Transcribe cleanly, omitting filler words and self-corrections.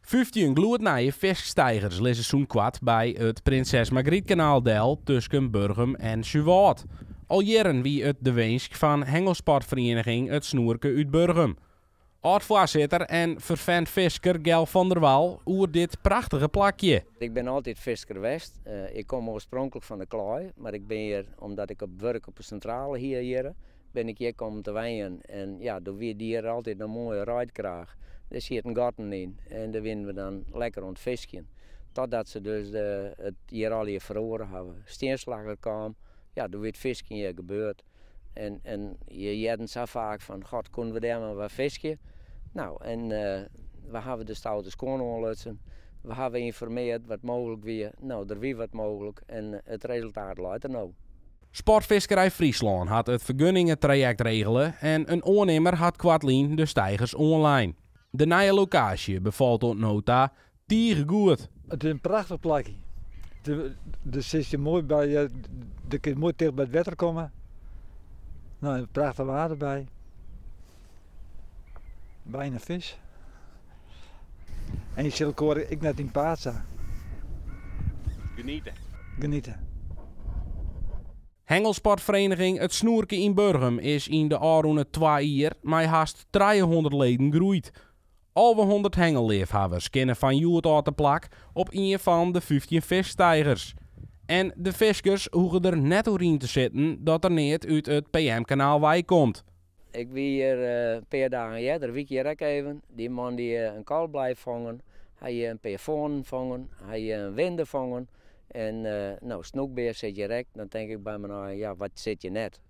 15 gloednije fisksteigers lizze sûnt koart by it Prinses Margrietkanaal del tusken Burgum en Suwâld. Al jierren wie it de winsk fan hengelsportferieniging It Snoerke út Burgum. Âld-foarsitter en fervent fisker Gel van der Wal oer dit prachtige plakje. Ik bin altyd fisker west. Ik kom oarspronklik fan de Klaai, mar ik bin hjir omdat ik op wurk op de sintrale hie hjir, bin ik hjir kommen te wenjen. En ja, doe wie hjir altyd in moaie reidkraach. Dêr sieten gatten yn en dêr wienen we dan lekker oan it fiskjen. Totdat se dus it hjir allegear feroare hawwe. Stienslagger kaam, ja, doe wie it fiskjen hjir gebeurd. En je hearden sa faak fan, God, koenen we dêr mar wat fiskje? Nou, en we hawwe de stoute skuon oanlutsen. We hawwe ynformeard wat mooglik wie. No, der wie wat mooglik en it resultaat leit der no. Sportfiskerij Fryslân hat it fergunningetrajekt regele en in oannimmer hat koartlyn de steigers oanlein. De nije lokaasje befalt oant no ta tige goed. It is in prachtich plakje. Der sitst je moai by, der kinst moai ticht by it wetter komme. No, en prachtich waar derby. Bijna vis. En je sil elkoar ek net yn 't paad sa. Geniete. Geniete. Hengelsportvereniging It Snoerke yn Burgum is yn de ôfrûne twa jier mei hast 300 leden groeid. 1100 hengelleafhawwers kinne fan hjoed ôf te plak op ien fan de 15 fisksteigers. En de fiskers hoege der net oer yn te sitten dat der neat út it PM-kanaal weikomt. Ik wie hjir in pear dagen earder, wie ik hjir ek even. Dy man dy in kolblei fongen, hy hie in pear foarnen fongen, hy hie in winde fongen. En no, snoekbears sit hjir ek. Dan tink ik by my nei, ja, wat sit hjir net?